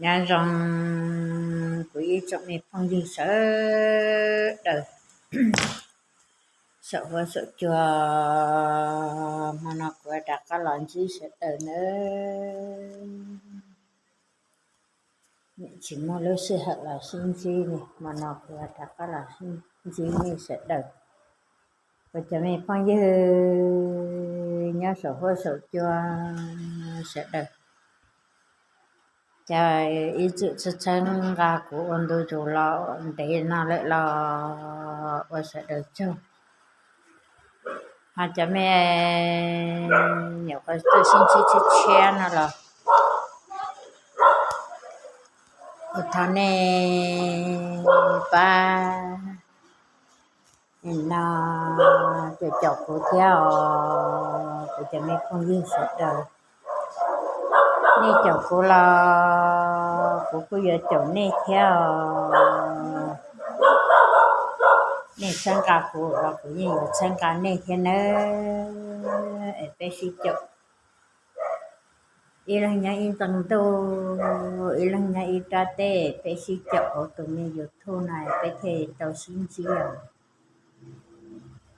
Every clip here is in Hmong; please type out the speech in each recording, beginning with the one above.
Nyob zoo kuv ib tsoom me phooj ywg sawv daws, saum huab saum cua, hmo no kuv rov qab los ntsib sawv daws nawb. Tsis muaj lub sij hawm los sib ntsib li, hmo no kuv rov qab los ntsib nej sawv daws. Kuv cov me phooj ywg nyob saum huab saum cua sawv daws, cov ib txwm txhawb txhawb nqa kuv ua ntu zus los ntev no lawm los ua sawv daws tsaug. Ho cov me nyuam qhuav tuaj sib ntsib tshiab tshiab no los kuv thov nej pab no caum caum kuv thiab os, kuv cov me phooj ywg sawv daws. Nej caum kuv los kuv kuj yuav caum nej thiab os. Nej txhawb nqa kuv los kuv yeej yuav txhawb nqa nej thiab nawb. Es peb sib caum, ib leeg nyob ib ntxees ntuj, ib leeg nyob ib rab teb, peb sib caum hauv tus me YouTube no peb thiaj li tau sib ntsib os.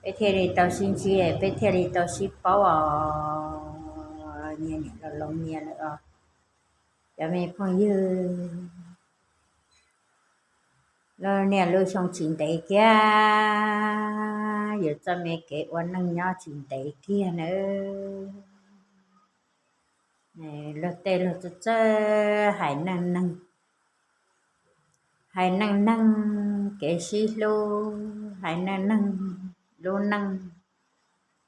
Peb thiaj li tau sib ntsib, peb thiaj li tau sib paub os. Nyias niam los laus nyias lawm os. Cov me phooj ywg, lub niaj lub xyoo tsis ntev kiag, yus txoj me kev ua neej nyob tsis ntev kiag nawb. Luag tej luag txawj txawj hais neej neeg, hais neej neeg kev sib hlub, hais neej neeg lub neej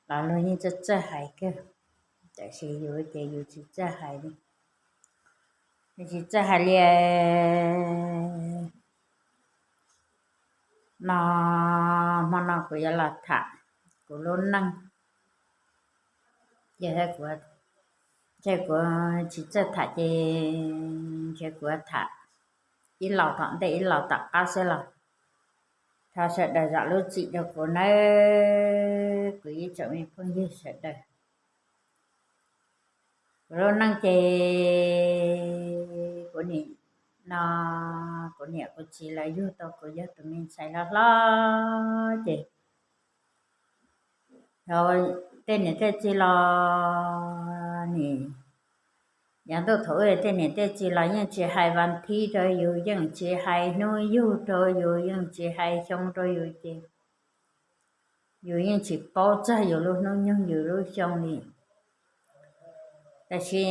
los luag yeej txawj txawj hais kawg. Tab sis yus ces yus tsis txawj hais li, yus tsis txawj hais li. No, hmo no kuv yuav los tham kuv lub neej, ces kuv, ces kuv tsis txawj tham ces ntshe kuv tham ib los tom ntej ib los tom qab xwb los thov sawv daws zam lub txim rau kuv nawb, kuv ib tsoom me phooj ywg sawv daws. Kuv lub neej ces kuv nim no kuv niam kuv txiv lawv yug tau kuv yog tus me ntxhais hlob hlob ces tej niam tej txiv los nim, yav ntuj thaum ub tej niam tej txiv los yeej tsis hais vas thib rau yus, yeej tsis hais hnub yug rau yus, yeej tsis hais xyoo rau yus ces yus yeej tsis paub txog yus lub hnub nyoog yus lub xyoo li. Tab sis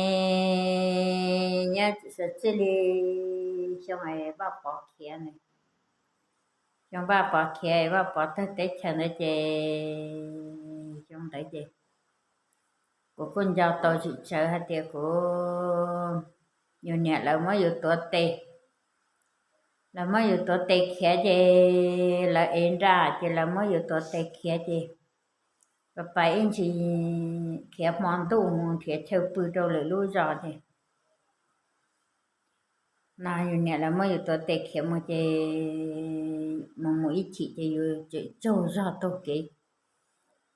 nyob txij li xyoo Vaj Pov khiav, xyoo Vaj Pov khiav Vaj Pov tawg teb chaws ntawd ces xyoo ntawd ces kuv kuj nco tau tsis tsawv hais tias kuv, yus niam lawv muab yus tuav tes, lawv muab yus tuav tes khiav ces lawv ev nra ces lawv muab yus tuav tes khiav ces pais ib ntsis khiav hmo ntuj mus nrhiav chaw pw rau lwm lub zos ces no yus niam lawv muab yus tuav tes khiav mus ces mus mus ib chim ces yus tseem tsaug zog taug kev.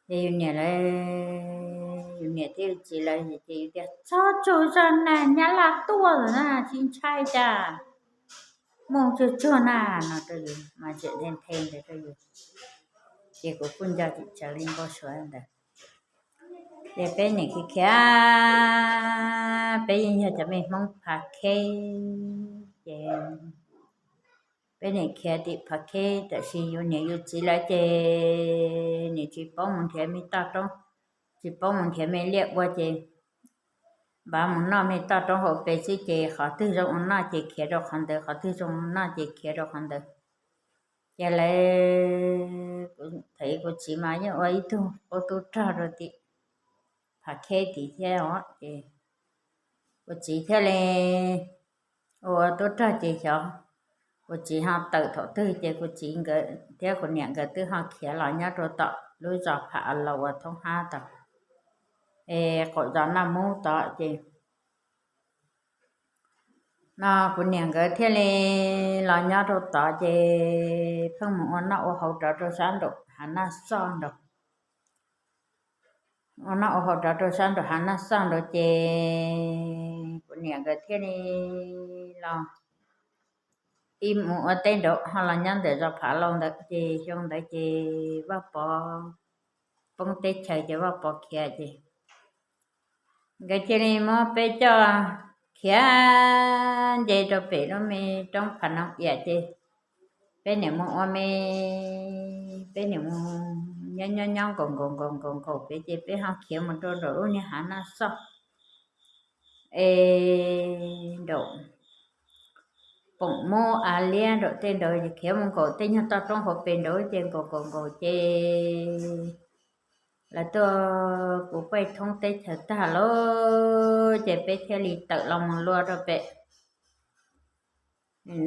Ces yus niam lawv, yus niam thiab yus txiv lawv ces yus tias txhob tsaug zog na, nyab laj tuaj lawm na, tsis ntshai cas, mus tsuag tsuag na no rau yus mas tseem nthe nthe ntawd rau yus. Ces kuv kuj nco tsis tsawv li npau suav ntawd. Ces peb nim khiav khiav, peb yeej yog cov me Hmoob Phav Kheb, ces peb nim khiav tim Phav Kheb, tab sis yus niam yus txiv lawv ces nim tsis paub mus nrhiav me toj roob, tsis paub mus nrhiav me liaj ua ces npaj mus noj me toj roob hauv pes xwb ces qhov twg zoo ua noj ces khiav rau qhov ntawd, qhov twg zoo ua noj ces khiav rau qhov ntawd. Ces lawv, thaum kuv txiv mas yeej ua ib tug qub tub rog rau tim Phav Kheb tid thiab os, ces kuv txiv thiaj li ua tub rog ces xyov kuv txiv ho tawm thaum twg ces kuv txiv nkawd thiab kuv niam nkawd twb ho khiav los nyob rau tom lub zos Phav As Laus uas thoob hab tod, es qaum zos Naj Mub tod ces no kuv niam nkawd thiaj li los nyob rau tod ces pheej mus ua noj ua haus rov rau sab nraum Hav Naj Xoj nraud, ua noj ua haus rov rau sab nraum Hav Naj Xoj nraud ces Niam nkawd thiaj li los ib mus ua teb nraud ho los nyob ntawm zos Phav Laus ntawd ces xyoo ntawd ces Vaj Pov poob teb chaws ces Vaj Pov khiav ces nkawd cia li muab peb coj khiav nce rau pem lub me roob Phav Noo Iam ces peb niam mus ua me, peb niam mus nyob nyob nyob nkaus nkaus nkaus nkaus nkaus pem ces peb ho khiav mus rau nraum lub niag hav Naj Xoj es nraum Poom Mub Av Liab nraum tej nraud, khiav mus nkaus tej nyuag toj roob hauv pes nraud ces nkaus nkaus nkaus ces lawv tuaj kuv paj thoob teb chaws tag lawm ces peb thiaj li tawm los mus lua rau pem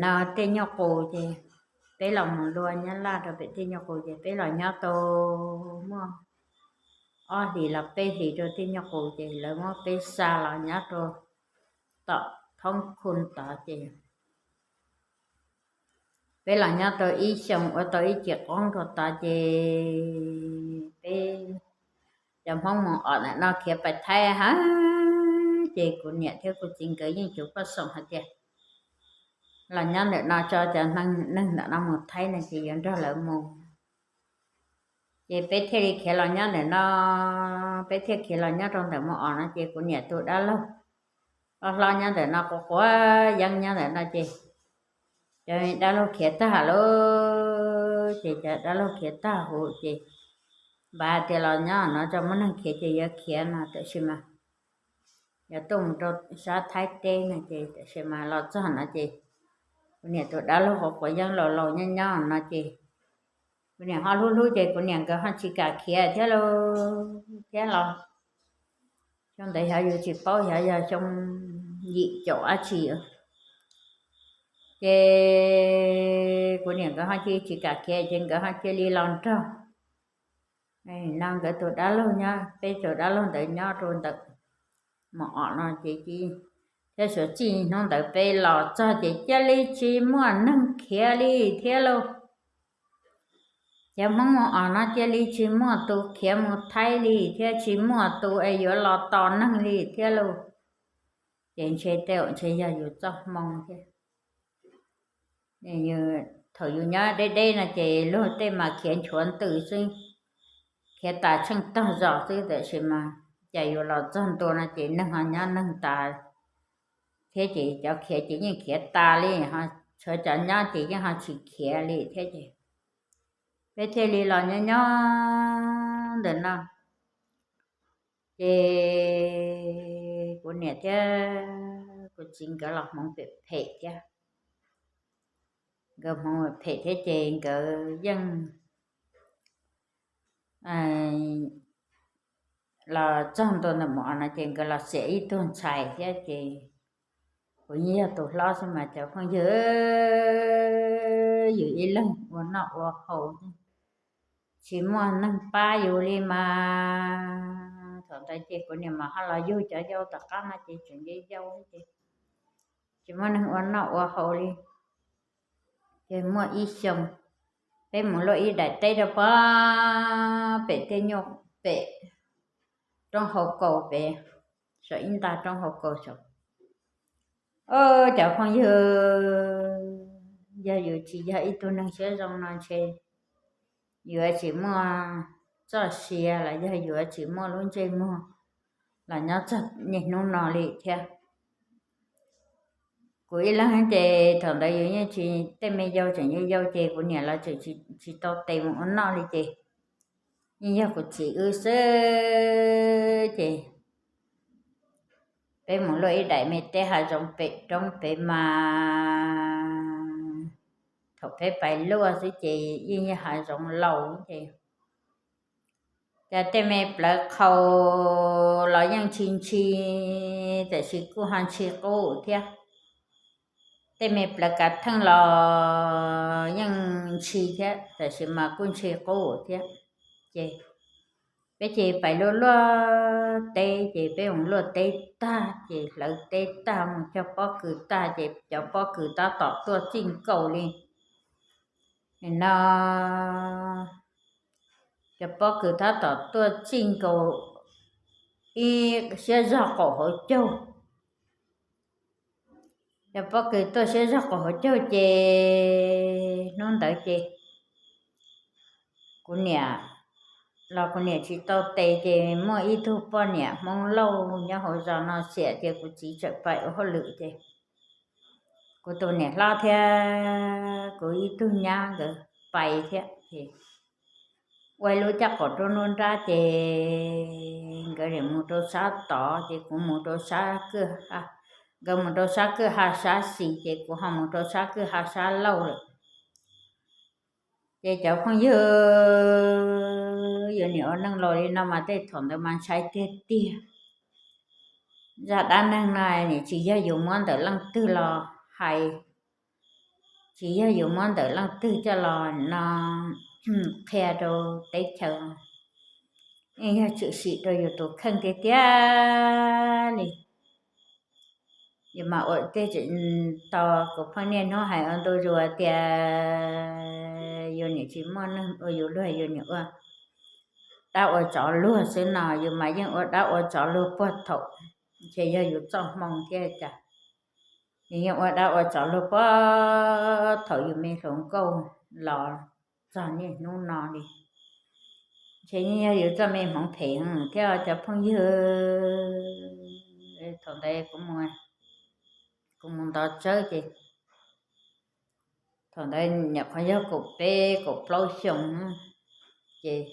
no tej nyuj qus ces peb los mus lua nyob laj rau pem tej nyuj qus ces peb los nyob tau muaj ob hlis los peb hlis rau tej nyuj qus ces lawv muab peb xa los nyob rau tom thoob khu tod ces peb los nyob tau ib xyoos ua tau ib cim qoob rau tod ces peb cov Hmoob mus om ntawm no khiav pais Thaib hab ces kuv niam thiab kuv txiv nkawd yeej tsuas poj xoom hais tias los nyob ntawm no tso cov neeg ntawm no mus Thaib no ces yuav nrog lawv mus. Ces peb thiaj li khiav los nyob ntawm no, peb thiaj khiav los nyob rau ntawm mus om no ces kuv niam tus dab laug hlob hlob nyob ntawm no quav quav yeeb nyob ntawm no ces cov dab laug khiav tag lawm ces cov dab laug khiav tag huv ces npaj tias los nyob no tso muaj neeg khiav ces yuav khiav no tab sis mas yuav tuaj mus rau sab Thaib teb no ces tab sis mas los txog no ces kuv niam tus dab laug quav quav yeeb laus laus nyob nyob no ces kuv niam ho hlub hlub ces kuv niam nkawd ho tsis kam khiav thiab lauj thiab los xyoo ntawd xyov yus tsis paub xyov yog xyoo yim caum dab tsi ces kuv niam nkawd ho cia tsis kam khiav ces nkawd ho cia li los nrog no nkawd tus dab laug nyob, peb tus dab laug ntawd nyob rau ntawm mus om no ces thiab suav txij hnub ntawd peb los txog ces cia li tsis muaj neeg khiav li thiab lauj. Cov Hmoob mus om no cia li tsis muaj tus khiav mus Thaib li thiab tsis muaj tus es yuav los tos neeg li thiab lauj. Ces ntshe tej zaum ntshe yog yus txoj hmoo thiab. Thaum yus nyob deb deb no ces luag tej mas khiav nchuav ntws xwb, khiav tas tsheej tog zos xwb tab sis mas cas yus los txog ntua no ces neeg ho nyob neeg tas thiab ces cov khiav ces yeej khiav tas li, tshuav cov nyob ces yeej ho tsis khiav li thiab ces peb thiaj li los nyob nyob ntawm no. Ces kuv niam thiab kuv txiv nkawd los hmoov phem phem thiab. Nkawd hmoov phem thiab ces nkawd yeej los txog ntua ntawm mus no ces nkawd los xiam ib tug ntxhais thiab ces kuv yeej yog tus hlob xwb mas cov phooj ywg, yus ib leeg ua noj ua haus tsis muaj neeg pab yus li mas. Thaum ntawd ces kuv niam mas ho los yug cov yau tom qab no ces tseem yau yau ces tsis muaj neeg ua noj ua haus li. Ces muaj ib xyoo peb mus luaj ib daim teb rau pem tej nyuag pem roob hauv kaus pem, saum ib nta roob hauv kaus saum. Cov phooj ywg, yog yus tsis yog ib tug neeg siab zoo no ntshe yuav tsis muaj txoj sia los yog yuav tsis muaj lub ntsej muag los nyob txog niaj hnub no li thiab. Kuv ib leeg ces thaum ntawd yus yeej tsis, tej me yau tseem yau yau ces kuv niam los tseem tsis tau tes mus ua noj li ces yeej yog kuv txiv wb xwb ces peb mus luaj ib daim me teb hav zoov pem roob pem mas thaum peb pais luaj xwb ces yeej yog hav zoov laus ces cas tej me plawv qhau los yeej ntshis ntshis, tiam sis kuj ho ntshis qub thiab. Tej me plawv kav theej los yeej ntshis thiab, tiam sis mas kuj ntshis qub thiab. Ces peb ces pais luaj luaj teb, ces peb mus luaj teb tag ces hlawv teb tag mus cog pob kws tag ces cov pob kws tab tom tuaj txij nkaus li no. Cov pob kws tab tom tuaj txij nkaus ib siab zog qaum hauv caug. Cov pob kws tuaj siab zog quas hauv caug ces hnub ntawd ces kuv niam los kuv niam tsis tau tes ces muaj ib tug poj niam Hmoob Lauj nyob hauv zos no xiam ces kuv txiv txawm pais ua hauj lwm ces kuv tus niam hlob thiab kuv ib tug nyab nkawd pais thiab ces ua ib lub caj qaum rau nruab nrab ces nkawd mus rau sab tod ces kuv mus rau sab, nkawd mus rau sab kwj ha sab xis ces kuv ho mus rau sab kwj ha sab laug lawm. Ces cov phooj ywg, yus nim ua neej laus li no mas tej thaum ntawd mas ntshai tiag tiag. Zaj dab neeg no nim tsis yog yus muab ntawm leej twg los hais, tsis yog yus muab ntawm leej twg coj los no qhia rau teb chaws, yeej yog tshwm sim rau yus tus kheej tiag tiag li. Yus mas ua tej, tau kuv pheej niaj hnub hais ua ntu zus tias yus nim tsis muaj neeg ua yus luag, yus nim ua dab ua tsov luag xwb no, yus mas yeej ua dab ua tsov luag puag thaum ntshe yog yus txoj hmoo thiab cas. Yus yeej ua dab ua tsov luag puag thaum yus me hluas nkauj los txog niaj hnub no li. Ntshe yeej yog yus txoj me hmoov phem thiab cov phooj ywg. Thaum ntawd kuv mus ntov tsawb ces thaum ntawd nyuam qhuav yog kaum peb kaum plaub xyoo ces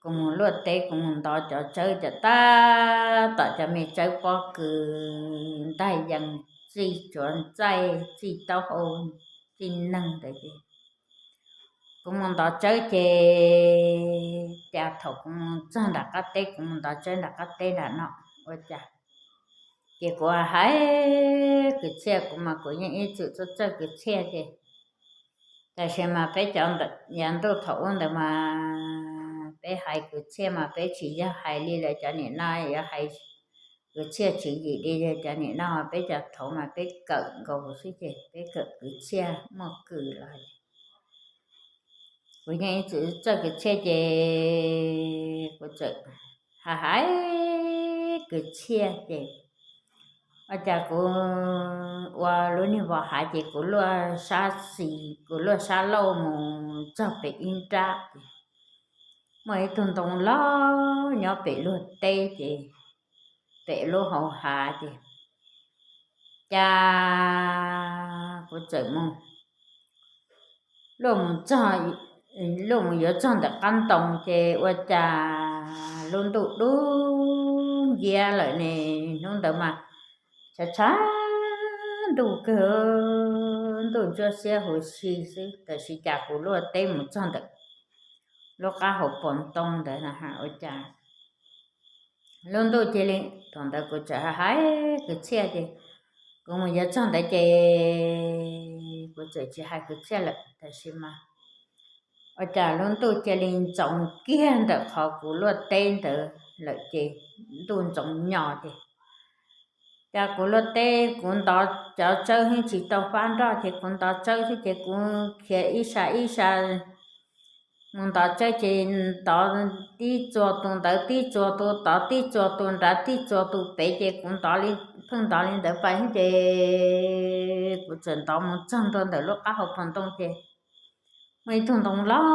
kuv mus luaj teb, kuv mus ntov cov tsawb cov tab tom cov me tsawb pob kws ntaj yees, txij tsuav ntxaij, txij taub hau, txij neeg ntawd ces kuv mus ntov tsawb ces cas thaum kuv mus txog nram qab teb, kuv mus ntov tsawb nram qab teb nram no ua cas ces kuv hais kwv txhiaj, kuv mas kuv yeej ib txwm txawj txawj kwv txhiaj ces tab sis mas peb cov yav ntuj thaum ub ntawd mas peb hais kwv txhiaj mas peb tsis yog hais li lawv cov nim no yuav hais kwv txhiaj tswv yim li cov nim no, peb cov thaud mas peb kawm nkaus xwb ces peb kawm kwv txhiaj muaj kws los kuv yeej ib txwm txawj kwv txhiaj ces kuv txawm hais hais kwv txhiaj ces ua cas kuv ua lub niag vos hav ces kuv luaj sab xis, kuv luaj sab laug mus txog pem ib nrab ces muaj ib tug ntoo loj nyob pem luag teb ces pem lub hauv hav ces cas kuv txawm mus luaj mus txog, luaj mus yuav txog ntawm qab ntoo ces ua cas lub ntuj dub nciab lawm ne. Hnub ntawd mas tshav tshav ntuj kawg, ntuj ntsuab xiab huv si xwb, tab sis cas kuv luaj teb mus txog ntawm lub qab hauv paus ntoo ntawd ua cas lub ntuj cia li, thaum ntawd kuv txawm hais kwv txhiaj ces kuv mus yuav txog ntawd ces kuv txawm tsis hais kwv txhiaj lawm, tab sis mas ua cas lub ntuj cia li ntxoov kiag ntawm qhov kuv luaj teb ntawd lawm ces ntuj ntxoov nyo ces cas kuv luaj teb kuv ntov cov tsawb yeej tsis tau fab nroj ces kuv ntov tsawb xwb ces kuv khiav ib sab ib sab mus ntov tsawb ces tod tib txuas tus ntawd tib txuas tus tod tib txuas tus nrad tib txuas tus pem ces kuv ntov li, pheej ntov li ntawd pais ces kuv txawm ntov mus txog ntua ntawm lub qab hauv paus ntoo ces muaj ib tug ntoo loj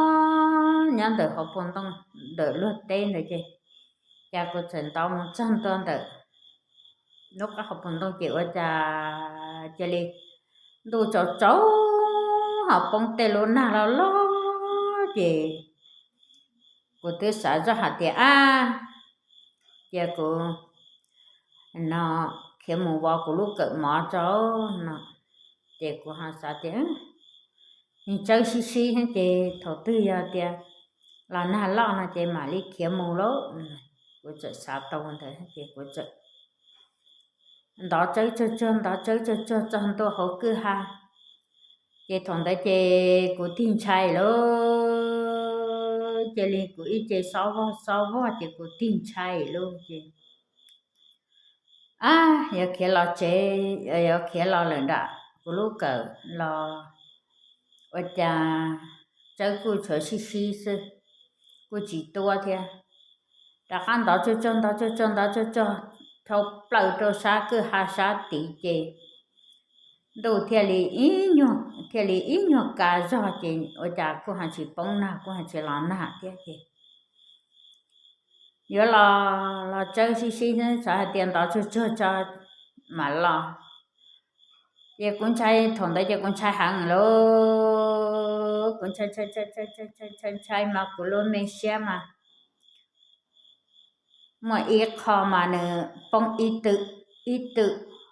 nyob ntawm hauv paus ntoo, ntawm luag teb ntawd ces cas kuv txawm ntov mus txog ntua ntawm lub qab hauv paus ntoo ces ua cas cia li ntuj tsaus tsaus ho poob tej lub nag loj loj ces kuv twb xav zoj hais tias ab, cia kuv no khiav mus vov kuv lub kawm mov tso no, ces kuv ho xav tias tsawb sib sib ces thaum twg yog tias los nag loj no ces mam li khiav mus lauj. Kuv txawm xav tau ntawd ces kuv txawm ntov tsawb tsuag tsuag ntov tsawb tsuag tsuag txog ntua hauv kwj ha ces thaum ntawd ces kuv tig ntshai lauj, cia li kuv ib ce xob vog xob vog ces kuv tig ntshai lauj ces ab, yuav khiav los tsev, yuav khiav los lawm nram kuv lub kawm los ua cas tsawb kuj tshuav sib sib xwb, kuj tsis tuab thiab. Rov qab ntov tsuag tsuag ntov tsuag tsuag ntov tsuag tsuag dhau plaws rau sab kwj ha sab tid ces ntuj thiaj li ib nyuag, thiaj li ib nyuag kav zog ces ua cas kuj ho tsis poob nag, kuj ho tsis los nag thiab ces yuav los los tsawb sib sib xwb, xav hais tias ntov tsuag tsuag tso mam los. Ces kuv ntshai, thaum ntawd ces kuv ntshai heev lauj, kuv ntshai ntshai ntshai mas kuv lub me siab mas muaj ib qho mas nws poob ib tw, ib tw,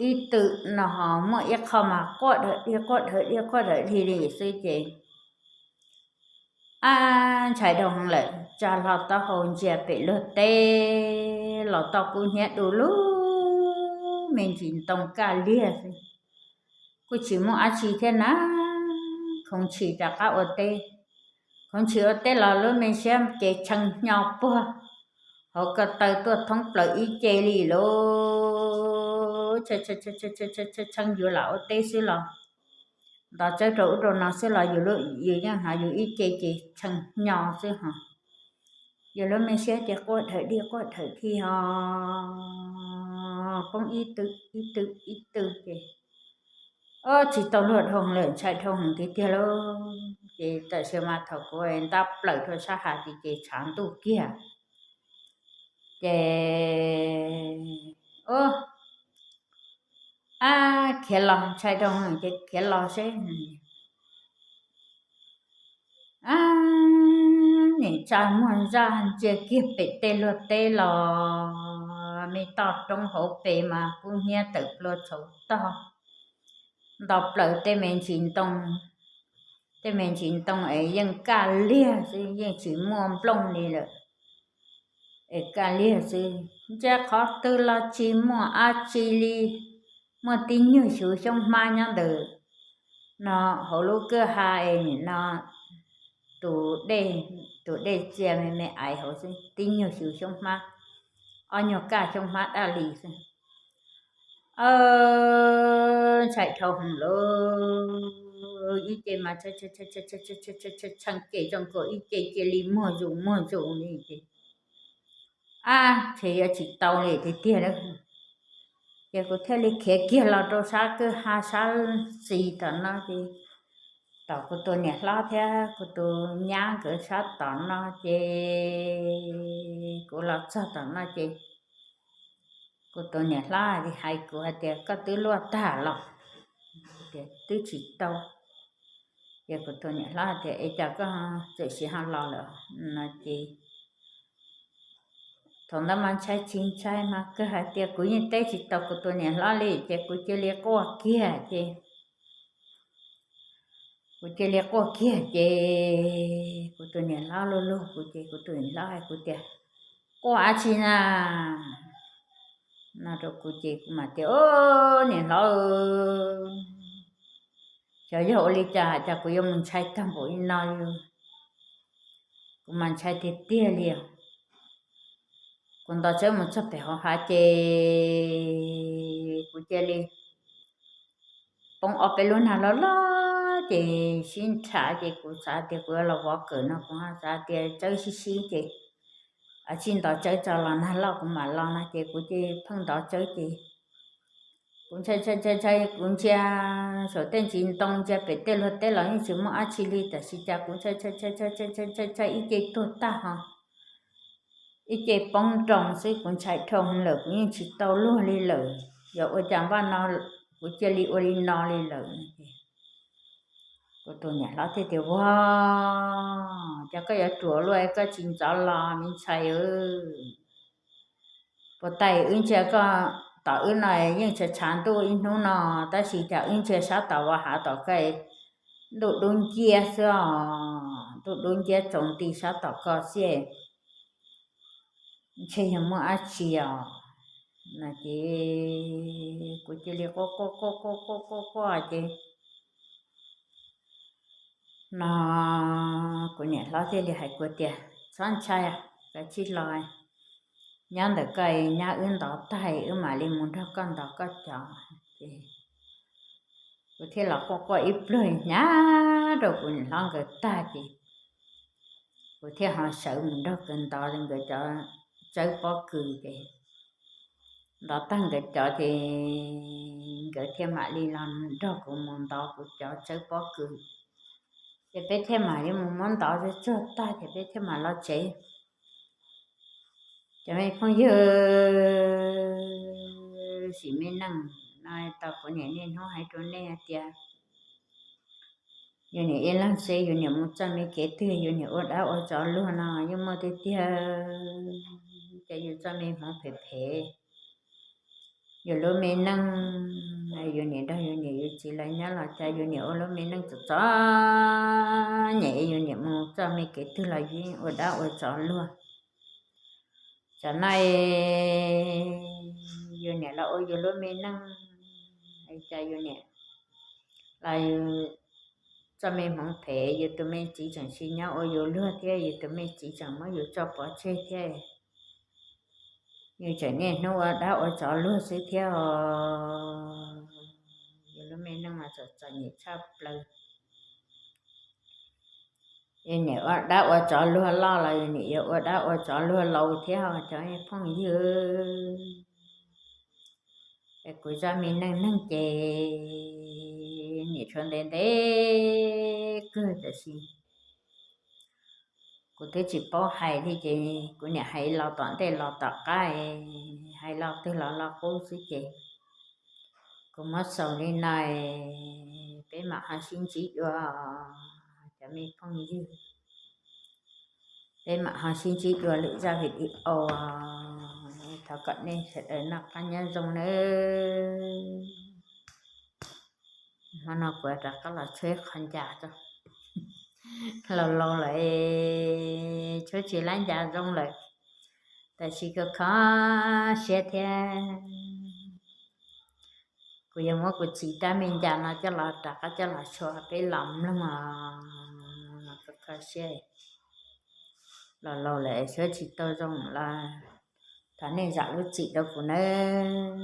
ib tw no, ho muaj ib qho mas quaj dhawv dhig quaj dhawv dhig quaj dhawv dhig li xwb ces ab ntshai dhau heev lawm, tsa hlo taub hau ntsia pem luag teb los tau kub hnyiab du lug, me ntsis ntoo kaj liag xwb, kuj tsis muaj dab tsi thiab na. Khoov ntshis rov qab ua teb, khoov ntshis ua teb los lub me siab ces tshee hnyo puag hauv ko taw tuaj thoob plaws ib ce li lauj, tshee yuav lam ua teb xwb los, ntov tsawb rau ub rau no xwb los yus yeej hnov yus ib ce ces tshee hnyo xwb ho. Yus lub me siab ces quaj dhawv dhig quaj dhawv dhig ho poob ib tw, ib tw, ib tw ces, o, tsis tau luag dhau lawm, ntshai dhau heev tiag tiag lauj. Ces tam sim mas thaum kuv ntab plaws rau sab hav tid ces tshav ntuj kiag ces, o, ab khiav los, ntshai dhau heev ces khiav los seb. Ab, nim tsa muag zaj ntsia kiag pem tej luag teb los me toj roob hauv pes mas kub hnyiab tawm plua tshauv tog, nto plaws tej me ntsis ntoo, tej me ntsis ntoo es yeej kaj liag xwb, yeej tsis muaj nplooj li lawm, es kaj liag xwb. Ntsia qhov twg los tsis muaj dab tsi li, muaj tib nyuag xyuv xyoob hmab nyob ntawm no hauv lub kwj ha es nim no tus dej, tus dej txia me me aiv hauv xwb, tib nyuag xyuv xyoob hmab, ob nyuag kaj xyoob hmab daj li xwb. Ntshai dhau heev lauj, ib ce mas tshee ces zoo nkaus ib ce cia li muag zus muag zus li ces, ab, ntshe yuav tsis tau li tiag tiag lauj. Ces kuv thiaj li khiav kiag los rau sab kwj ha sab xis tom no ces, tom kuv tus niam hlob thiab kuv tus nyab nkawd sab tom no ces, kuv los txog tom no ces kuv tus niam hlob hais kuv hais tias, koj twb luaj tag los? Tias twb tsis tau. Ces kuv tus niam hlob tias, es cas koj txawm siv ho los lawm no ces, thaum ntawd mas ntshai tsis ntshai mas kawg hais tias kuv yeej teb tsis tau kuv tus niam hlob li ces kuv cia li quaj kiag ces, kuv cia li quaj kiag ces kuv tus niam hlob luag luag kuv ces kuv tus niam hlob hais kuv tias, quaj dab tsi na, no rau kuv ces kuv mam tias, o, niam hlob, xyov yog ua li cas cas kuv yuav mus ntshai tag npaum li no li. Kuv mas ntshai tiag tiag li. Kuv nto tsawb mus txog pem hauv hav ces kuv cia li poob ob peb lub nag loj loj ces sib nrhav ces kuv xav tias kuv yuav los vov kawm no kuv xav tias tsawb sib sib ces, a, tsis nto tsawb tso los nag loj kuv mam los no ces kuv cia li pheej nto tsawb ces kuv ntshai ntshai ntshai ntshai, kuv ntsia saum tej ntsis ntoo ntsia pem tej luag teb los yeej tsis muaj dab tsi li, tab sis cas kuv ntshai ntshai ntshai ntshai ntshai ntshai ntshai ib ce tuag tag ho ib ce poob nroo xwb, kuv ntshai dhau lawm kuv yeej tsis tau luag li lawm, yog ua cas npaj no kuv cia li ua li no li lawm. Kuv tus niam hlob thiaj tias, vag, cas koj yuav ruam luaj koj tsis ntxov los me ntxhais, puas tas wb ntsia koj tom wb no yeej tshav tshav ntuj ib hnub no, tab sis cas wb ntsia sab tom vaj hav tom koj ntuj dub nciab xwb os, ntuj dub nciab tsaus nti sab tom koj xwb, ntshe yog muaj dab tsi os, no ces kuv cia li quaj quaj quaj quaj quaj quaj quaj ces no kuv niam hlob thiaj li hais kuv tias, txhob ntshai, kav tsij los, nyob ntawm koj, nyab wb ntov tag wb mam li mus nrog koj ntov koj cov. Ces kuv thiaj los quaj quaj ib pliag hnyav rau kuv niam hlob nkawd tag ces kuv thiaj ho sawv mus nrog nkawd ntov nkawd cov tsawb pob kws ces ntov tag nkawd cov ces nkawd thiaj mam li los nrog kuv mus ntov kuv cov tsawb pob kws. Ces peb thiaj mam li mus muab ntov tsuag tsuag tag ces peb thiaj mam los tsev. Cov me phooj ywg, sim me neej no tau kuv niam niaj hnub hais rau nej hais tias yus niam ib leeg xwb yus niam mus txoj me kev twg yus niam ua dab ua tsov luag no yeej muaj tiag tiag. Ces yus txoj me hmoov phem phem, yus lub me neej, yus niam nrog yus niam yus txiv lawv nyob los cas yus niam ua lub me neej txom txom nyem, yus niam mus txoj me kev twg los yeej ua dab ua tsov luag. Tsam no yus niam los ua yus lub me neej, cas yus niam los txoj me hmoov phem, yus tus me txiv tseem tsis nyob ua yus luag thiab, yus tus me txiv tseem muab yus tso pov tseg thiab. Yus tseem niaj hnub ua dab ua tsov luag xwb thiab os. Yus lub me neej mas txom txom nyem tshaj plaws. Yus niam ua dab ua tsov luag loj los yus niam yuav ua dab ua tsov luag laus thiab os cov phooj ywg. Es kuv zaj me neej neeg ces niam tshuav ntev ntev kawg tiam sis kuv twb tsis paub hais li ces kuv niam hais los tom ntej los tom qab, hais los twg los los qub xwb ces kuv muab xaus li no, peb mam ho sib ntsib dua cov me phooj ywg. Peb mam ho sib ntsib dua lwm zaj video. Thov kom nej sawv daws noj qab nyob zoo nawb. Hmo no kuv rov qab los tshuab qhov ncas tso. Laus laus lawm, tshuab tsis lab ncas zoo lawm, tab sis kuj kho siab thiab. Kuv yuav muab kuv txiv rab me ncas no coj los rov qab coj los tshuab peb los mloog os. Kho siab, laus laus lawm tshuab tsis tau zoo los thov nej zam lub txim rau kuv nawb.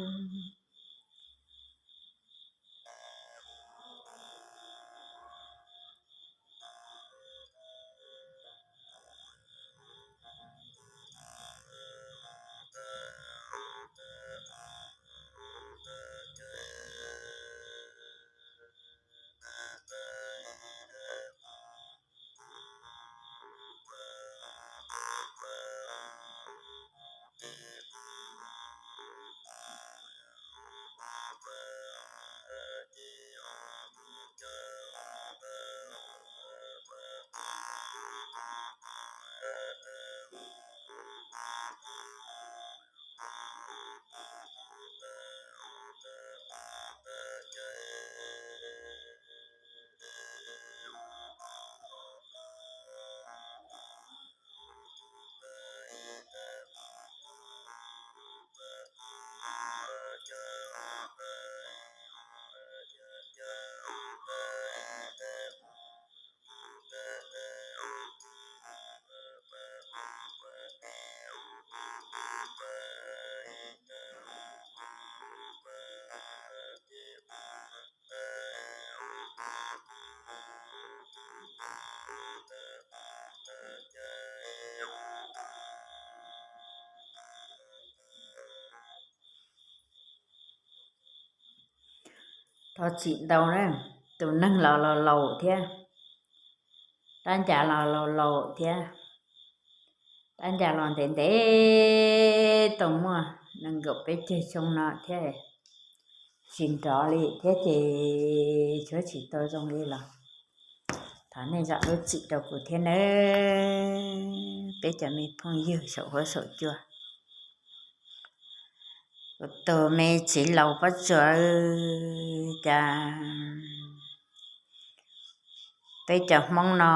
Thov txim ntau na, tus neeg los laus laus thiab, rab ncas los laus laus thiab, rab ncas los ntev ntev tau muaj nees nkaum peb caug xyoo no thiab, tsis nrov li thiab ces tshuab tsis tau zoo li los thov nej zam lub txim rau kuv thiab nawb, peb cov me phooj ywg saum huab saum cua. Kuv tus me txiv laus Pob Tsuas, cas peb cov Hmoob no,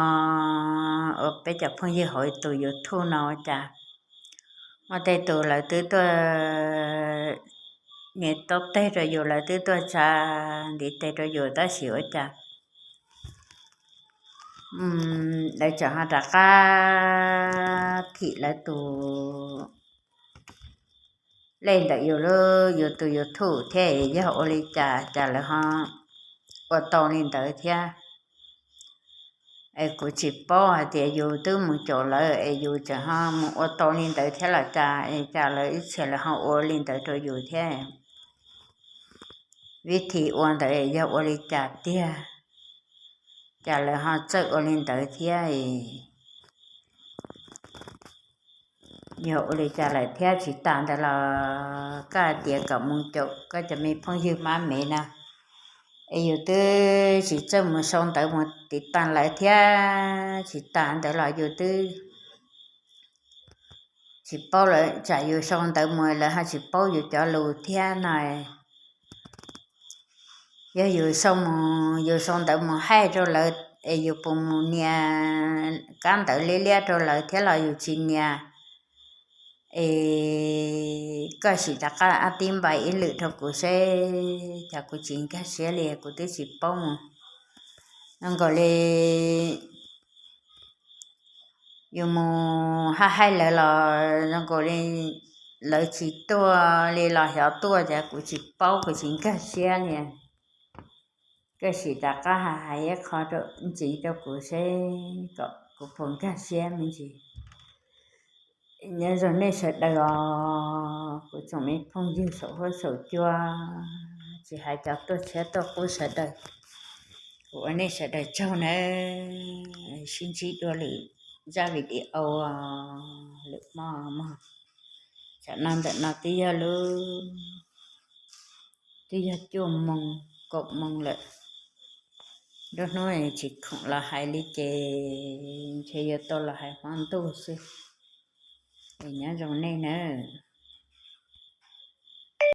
peb cov phooj ywg hauv tus YouTube no ua cas muaj tej tus lawv twb tuaj nias taub teg rau yus, lawv twb tuaj tsa ntiv tes rau yus tab sis ua cas lawv tseem ho rov qab thim lawv tus lej ntawm yus lub, yus tus YouTube thiab, yog ua li cas cas lawv ho ua tau li ntawd thiab. Es kuv tsis paub hais tias yus twb mus caum lawv es yus tseem ho mus ua tau li ntawd thiab los cas, es cas lawv ib txhia lawv ho ua li ntawd rau yus thiab. Vib thim ua ntawd yog ua li cas tiag, cas lawv ho txawj ua li ntawd thiab? Yog ua li cas lawm thiab? Tsis tas ntawd los koj hais tias kom mus caum koj cov me phooj ywg mab mev na, es yus twb tsis txawj mus sau ntawv mus tiv tas lawv thiab. Tsis tas ntawd los yus twb tsis paub lawv, tsam yus sau ntawv mus lawv ho tsis paub yus cov lus thiab no. Yog yus sau mus, yus sau ntawv mus hais rau lawv, es yus puas mus nias kab ntawv liab liab rau lawv thiab los yus tsis nias? Es koj sim rov qab ab tib npais ib lwm rau kuv seb, cas kuv tsis nkag siab li, kuv twb tsis paub mus. Zoo nkaus li yus mus hais hais lawv los zoo nkaus li lawv tsis tuaj li los xyov tuaj, cas kuv tsis paub, kuv tsis nkag siab li. Koj sim rov qab hais hais ib qho ntxiv rau kuv seb kom kuv puas nkag siab me ntsis. Nyob zoo nej sawv daws os, kuv tsoom me phooj ywg saum huab saum cua, tsis hais cov tuaj tshiab tuaj qub sawv daws. Kuv ua nej sawv daws tsaug nawb, sib ntsib dua lwm zaj video lwm hmo mog. Tsam no ntawm no twb yog lub, twb yog cuaj moos kaum moos lawm. Nruab hnub tsis khoom los hais li ces ntshe yuav tau los hais hmo ntuj xwb. Es nyob zoo nej nawb.